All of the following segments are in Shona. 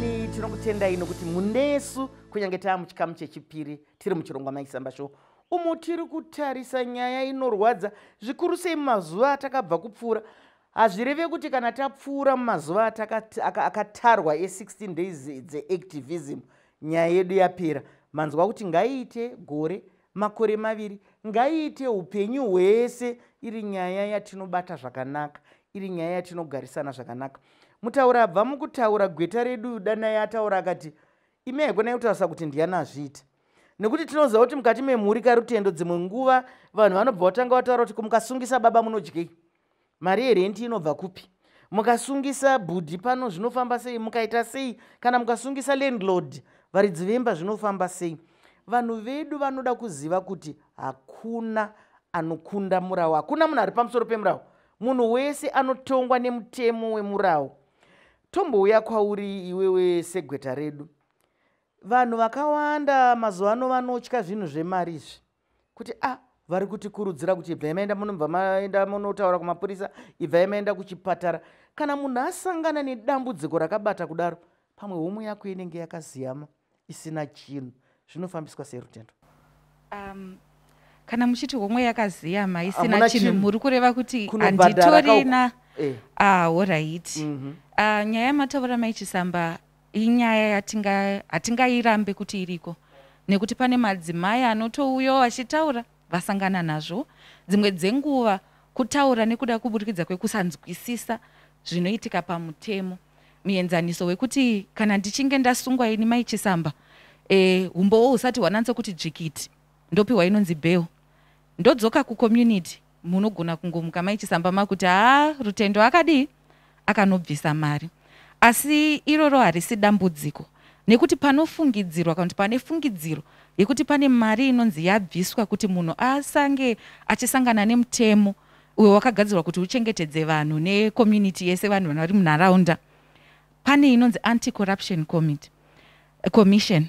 Vadikani, tinokutendai nokuti munesu kunyange taa muchikamu chechipiri tiri muchirongwa Maisamba Show, umo tiri kutarisa nyaya inorwadza zvikuru sei mumazuva atakabva kupfuura. Hazvireve kuti kana tapfuura mumazuva akatarwa e16 days dzeactivism, nyaya yedu yapera. Manzwa kuti ngaiite gore, makore 2, ngaiite upenyu hwese, iri nyaya yatinobata zvakanaka, iri nyaya yatinogarisana zvakanaka. Mutaura abva mukutaura, gweta redu Danai, ataura akati imi haikonai kutaurisa kuti ndiani azviita, nekuti tinoziva kuti mukati memhuri, kaRutendo, dzimwe nguva vanhu vanobva vatanga vataura kuti mukasungisa baba munodyei? Mari yerenti inobva kupi? Mukasungisa bhudhi pano zvinofamba sei? Mukaita sei? Kana mukasungisa landlord, varidzi vemba, zvinofamba sei? Vanhu vedu vanoda kuziva kuti hakuna anokunda murau, hakuna munhu ari pamusoro pemurau. Munhu wese anotongwa nemutemo wemurau. Tombouya kwauri iwewe segweta redu. Vanhu vakawanda mazuva ano vanotya zvinhu zvemari izvi, kuti a ah, vari kutikurudzira kuti ibvai maenda, munobva maenda munotaura kumapurisa, ibvai maenda kuchipatara. Kana munhu asangana nedambudziko rakabata kudaro, pamwe homwe yako inenge yakaziyama isina chinhu, zvinofambiswa serutendo? Kana muchiti homwe yakaziyama isina chinhu, muri kureva kuti handitorina eh. Ah, alright. Nyaya yamataura, Maichisamba, inyaya hatingairambe kuti iriko, nekuti pane madzimai anotouyawo achitaura vasangana nazvo. Dzimwe dzenguva kutaura nekuda kuburikidza kwekusanzwisisa zvinoitika pamutemo. Muenzaniso wekuti kana ndichinge ndasungwa ini, Maichisamba, umbowo husati hwanatso kuti dzvikiti, ndopiwa inonzi bail, ndodzoka kucommunity, munogona kungomuka, Maichisamba, makuti haa, Rutendo akadii, akanobvisa mari. Asi iroro harisi dambudziko, nekuti panofungidzirwa kana kuti pane fungidziro yekuti pane mari inonzi yabviswa kuti munhu asange achisangana nemutemo uyo wakagadzirwa kuti uchengetedze vanhu necommunity yese, vanhu vari munharaunda, pane inonzi Anti-Corruption Committee Commission.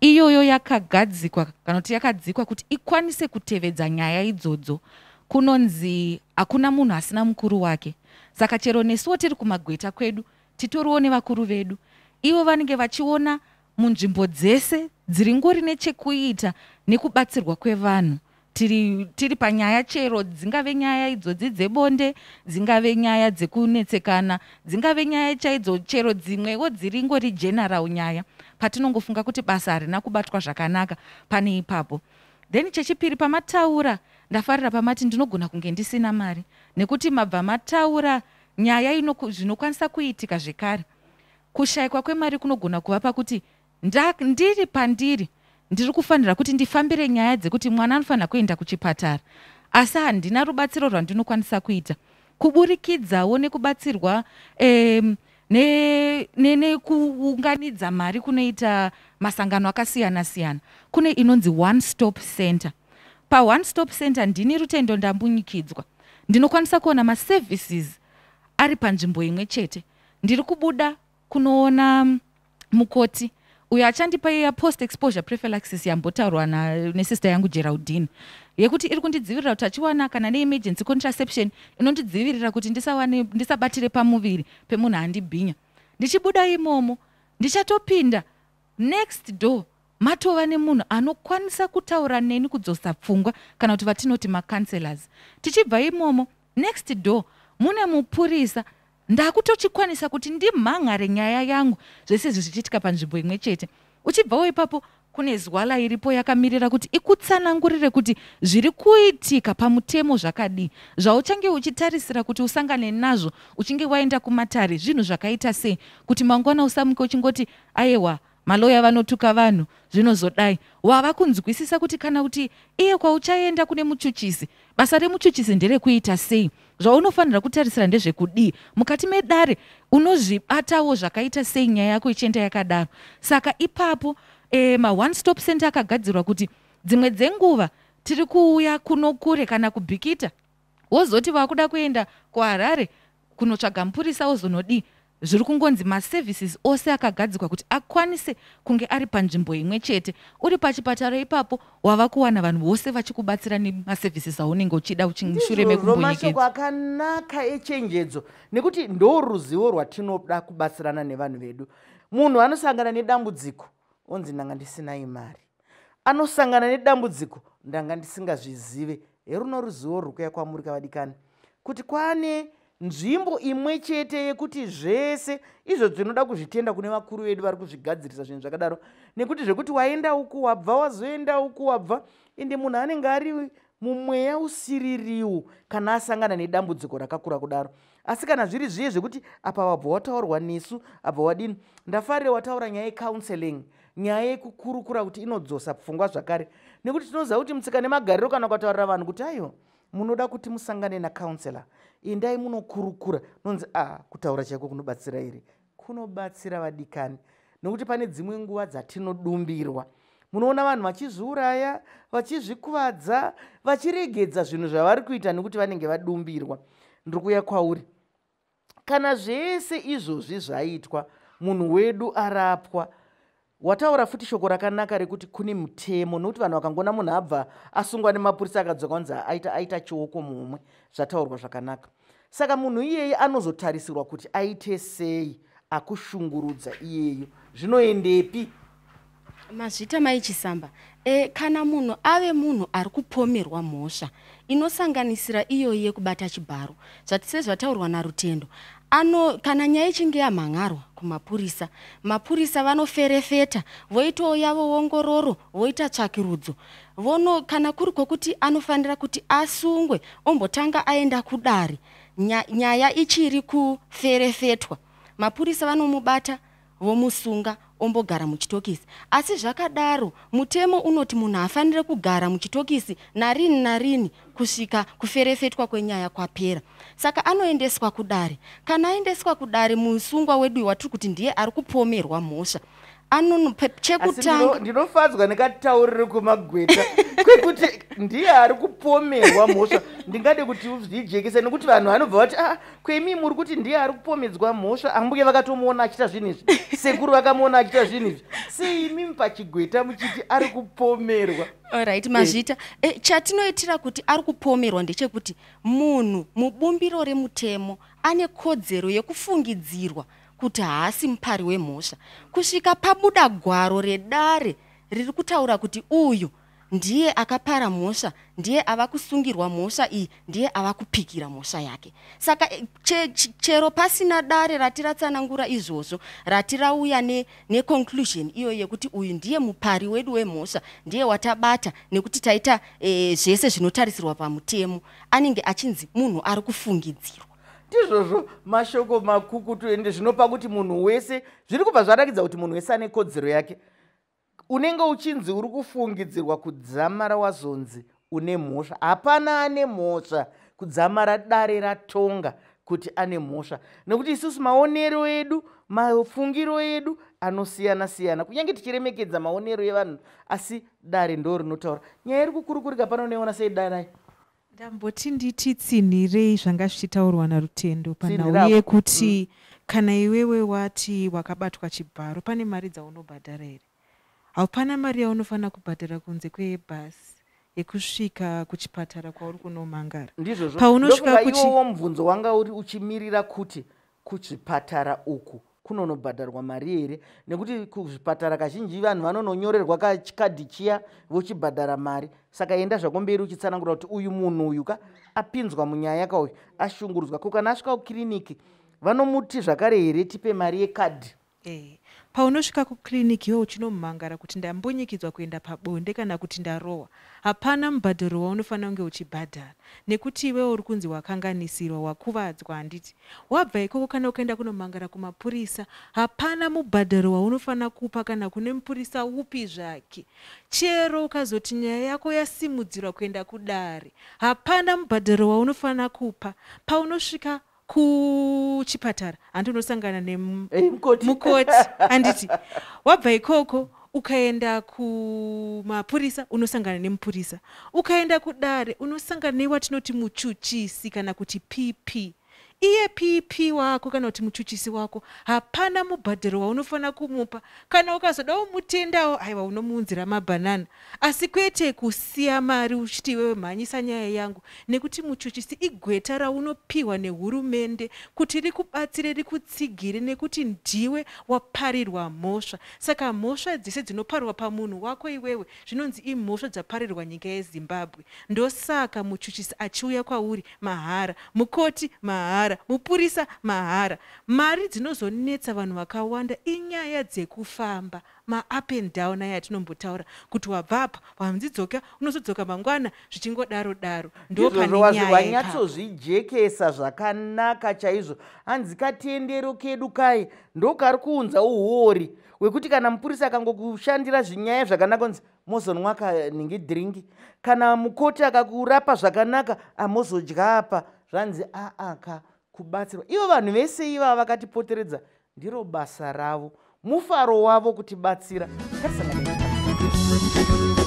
Iyoyo yakagadzikwa kana kuti yakadzikwa kuti ikwanise kutevedza nyaya idzodzo. Kunonzi hakuna munhu asina mukuru wake, saka chero nesuwo tiri kumagweta kwedu titoriwo nevakuru vedu. Ivo vanenge vachiona munzvimbo dzese dziri ngori nechekuita nekubatsirwa kwevanhu. Tiri panyaya chero dzingave nyaya idzodzi dzebonde, dzingave nyaya dzekunetsekana, dzingave nyaya chaidzo chero dzimwewo dziri ngori general nyaya, patinongofunga kuti basa harina kubatwa zvakanaka pane ipapo. Then chechipiri, pamataura, ndafarira pamati ndinogona kunge ndisina mari, nekuti mabva mataura nyaya ino zvinokwanisa kuitika zvekare. Kushayikwa kwemari kunogona kuva pakuti ndiri pandiri ndiri kufanira kuti ndifambire nyaya dzekuti mwana anofanira kuenda kuchipatara, asi handina rubatsiro rwandinokwanisa kuita kuburikidzawo nekubatsirwa nekuunganidza mari kunoita masangano akasiyana siyana. Kune inonzi One Stop Center. PaOne Stop Center, ndini Rutendo ndambunyikidzwa, ndinokwanisa kuona maservices ari panzvimbo imwe chete. Ndiri kubuda kunoona mukoti uyo achandipa iya post exposure prophylaxis yambotaurwa nesister yangu Geraldine, yekuti iri kundidzivirira kuti achiwana kana neemergency contraception inondidzivirira kuti ndisawane, ndisabatire pamuviri pemunhu andibhinya. Ndichibuda imomo, ndichatopinda next door, matova nemunhu anokwanisa kutaura neni kudzosa pfungwa, kana kuti vatinoti macounselors. Tichibva imomo, next door mune mupurisa, ndakutochikwanisa kuti ndimhan'are nyaya yangu. Zvese izvi zvichiitika panzvimbo imwe chete. Uchibvawo ipapo, kune ZWLA iripo yakamirira kuti ikutsanangurire kuti zviri kuitika pamutemo zvakadii, zvauchange uchitarisira kuti usangane nazvo uchinge waenda kumatare, zvinhu zvakaita sei, kuti mangwana usamuke uchingoti aiwa, maloya vanotuka vanhu, zvinozodai. Wava kunzwisisa kuti kana kuti iye kwauchaenda kune muchuchisi, basa remuchuchisi nderekuita sei, zvaunofanira kutarisira ndezvekudii, mukati medare unozvibatawo zvakaita sei nyaya yako ichienda yakadaro. Saka ipapo maone stop center akagadzirwa kuti dzimwe dzenguva tiri kuuya kuno kure kana kuBikita, wozoti vakuda kuenda kuHarare kunotsvaga mupurisa, wozonodii. Zviri kungonzi maservices ose akagadzikwa kuti akwanise kunge ari panzvimbo imwe chete. Uri pachipatara ipapo, wava kuwana vanhu vose vachikubatsira nemaservices aunenge uchida mushure Ndizvozvo. mekumbunyikidzwa. Mashoko akanaka echenjedzo, nekuti ndo ruzivo rwatinoda kubatsirana nevanhu vedu. Munhu anosangana nedambudziko onzi ndanga ndisinai mari, anosangana nedambudziko ndanga ndisingazvizive. Heruno ruzivo ruri kuya kwamuri kavadikani, kuti kwane nzvimbo imwe chete yekuti zvese izvo tinoda kuzvitenda kune vakuru vedu vari kuzvigadzirisa zvinhu zvakadaro, nekuti zvekuti waenda uku wabva, wazoenda uku wabva, ende munhu anenge ari mumweya usiririwo kana asangana nedambudziko rakakura kudaro. Asi kana zviri zviye zvekuti apa wabva wataurwa nesu, abva wadini, ndafarire wataura nyaya yecounseling, nyaya yekukurukura kuti inodzosa pfungwa zvakare, nekuti tinoziva kuti mutsika nemagariro kana ukataurira vanhu kuti aiwa munoda kuti musangane nacounselor, endai munokurukura, nonzi a kutaura chaiko kunobatsira here? Kunobatsira vadikani, nokuti pane dzimwe nguva dzatinodumbirwa. Munoona vanhu vachizviuraya, vachizvikuvadza, vachiregedza zvinhu zvavari kuita nekuti vanenge vadumbirwa. Ndiri kuuya kwauri. Kana zvese izvozvi zvaitwa, munhu wedu arapwa, wataura futi shoko rakanaka rekuti kune mutemo, nokuti vanhu vakangona munhu abva asungwa nemapurisa akadzoka kunzi aita chioko mumwe, zvataurwa zvakanaka. Saka munhu iyeye anozotarisirwa kuti aite sei akushungurudza iyeyo, zvinoendepi? Mazvita Mai Chisamba. Kana munhu ave munhu ari kupomerwa mhosva inosanganisira iyoyi yekubata chibharo, sezvataurwa naRutendo, kana nyaya ichinge yamhan'arwa kumapurisa, mapurisa vanoferefeta, voitawo yavo ongororo, voita tsvakirudzo. Kana kuri kwokuti anofanira kuti asungwe, ombotanga aenda kudare, nyaya ichiri kuferefetwa, mapurisa vanomubata vomusunga, ombogara muchitokisi. Asi zvakadaro mutemo unoti munhu haafaniri kugara muchitokisi narini narini kusvika kuferefetwa kwenyaya kwapera. Saka anoendeswa kudare. Kana aendeswa kudare, musungwa wedu watiri kuti ndiye ari kupomerwa mhosva, chekutanga ndinofadzwa nekatauriro kwemagweta kwekuti ndiye ari kupomerwa mhosva. Ndingade kuti uzvijekese, nekuti vanhu vanobva vati ah, kwemi muri kuti ndiye ari kupomedzwa mhosva, ambuye vakatomuona achiita zvinhu izvi, sekuru vakamuona achiita zvinhu izvi, sei imimi pachigweta muchiti ari kupomerwa? Alright, mazvita. Chatinoitira kuti ari kupomerwa ndechekuti munhu mubumbiro remutemo ane kodzero yekufungidzirwa kuti haasi mupari wemhosva kusvika pabuda gwaro redare riri kutaura kuti uyu ndiye akapara mhosva, ndiye ava kusungirwa mhosva iyi, ndiye ava kupikira mhosva yake. Saka chero pasina dare rati ratsanangura izvozvo, rati rauya neconclusion iyo yekuti uyu ndiye mupari wedu wemhosva, ndiye watabata nekuti taita zvese zvinotarisirwa pamutemo, anenge achinzi munhu ari kufungidzirwa. Ndizvozvo mashoko makukutu, ende zvinopa kuti munhu wese, zviri kubva zvarakidza kuti munhu wese ane kodzero yake. Unenge uchinzi uri kufungidzirwa kudzamara wazonzi une mhosva. Hapana ane mhosva kudzamara dare ratonga kuti ane mhosva, nekuti isusu maonero edu, mafungiro edu anosiyana siyana, kunyange tichiremekedza maonero evanhu, asi dare ndo rinotaura. Nyaya iri kukurukurika pano unoiona sei darai? Ndamboti nditi tsinhirei zvanga zvichitaurwa naRutendo panhau yekuti kana iwewe wati wakabatwa chibharo, pane mari dzaunobhadhara here? Haupana mari yaunofanira kubhadhara kunze kwebhasi yekusvika kuchipatara kwauri kunomangara. Ndizvozvo. Paunosvika iwowo mubvunzo wanga uri uchimirira kuti kuchipatara uku kunonobhadharwa mari here, nekuti kuzvipatara kazhinji vanhu vanononyorerwa kachikadhi chiya vochibhadhara mari. Saka enda zvako mberi uchitsanangura kuti uyu munhu uyu ka apinzwa munyaya kauyu ashungurudzwa, ko kana asvika kukiriniki vanomuti zvakare here tipe mari yekadhi? Paunosvika kukiriniki iwe uchinomhangara kuti ndambunyikidzwa kuenda pabonde kana kuti ndarohwa, hapana mubhadharo waunofanira kunge uchibhadhara, nekuti iwewe uri kunzi wakanganisirwa, wakuvadzwa, handiti? Wabva ikoko kana ukaenda kunomhangara kumapurisa, hapana mubhadharo waunofanira kupa kana kune mupurisa upi zvake. Chero ukazoti nyaya yako yasimudzirwa kuenda kudare, hapana mubhadharo waunofanira kupa. Paunosvika kuchipatara handi unosangana nemukoti, handiti? Wabva ikoko ukaenda kumapurisa unosangana nemupurisa, ukaenda kudare unosangana newatinoti muchuchisi kana kuti PP. Iye PP wako kana kuti muchuchisi wako, hapana mubhadharo waunofanira kumupa. Kana ukazoda kumutendawo, aiwa, unomuunzira mabhanana, asi kwete kusiya mari uchiti iwewe mhanyisa nyaya yangu, nekuti muchuchisi igweta raunopiwa nehurumende kuti rikubatsire, rikutsigire, nekuti ndiwe waparirwa mhosva. Saka mhosva dzese dzinoparirwa pamunhu wako iwewe zvinonzi imhosva dzaparirwa nyika yeZimbabwe. Ndosaka muchuchisi achiuya kwauri mahara, mukoti mahara, mupurisa mahara. Mari dzinozonetsa vanhu vakawanda inyaya dzekufamba, maup and down aya atinombotaura kuti wabva apa, wanzidzoka, unozodzoka mangwana, zvichingodaro daro. Ndopane nyaya. Wanyatsozvijekesa zvakanaka chaizvo. Hanzi katendero kedu kai ndokari kuunza uhuori hwekuti kana mupurisa akangokushandira zvinyaya zvakanaka, unzi mozonwa kanhingi dhiringi, kana mukoti akakurapa zvakanaka, amozodya apa. Zvanzi aaka kubatsirwa ivo vanhu vese ivava vakatipoteredza, ndiro basa ravo, mufaro wavo kutibatsira. Ngatisangane.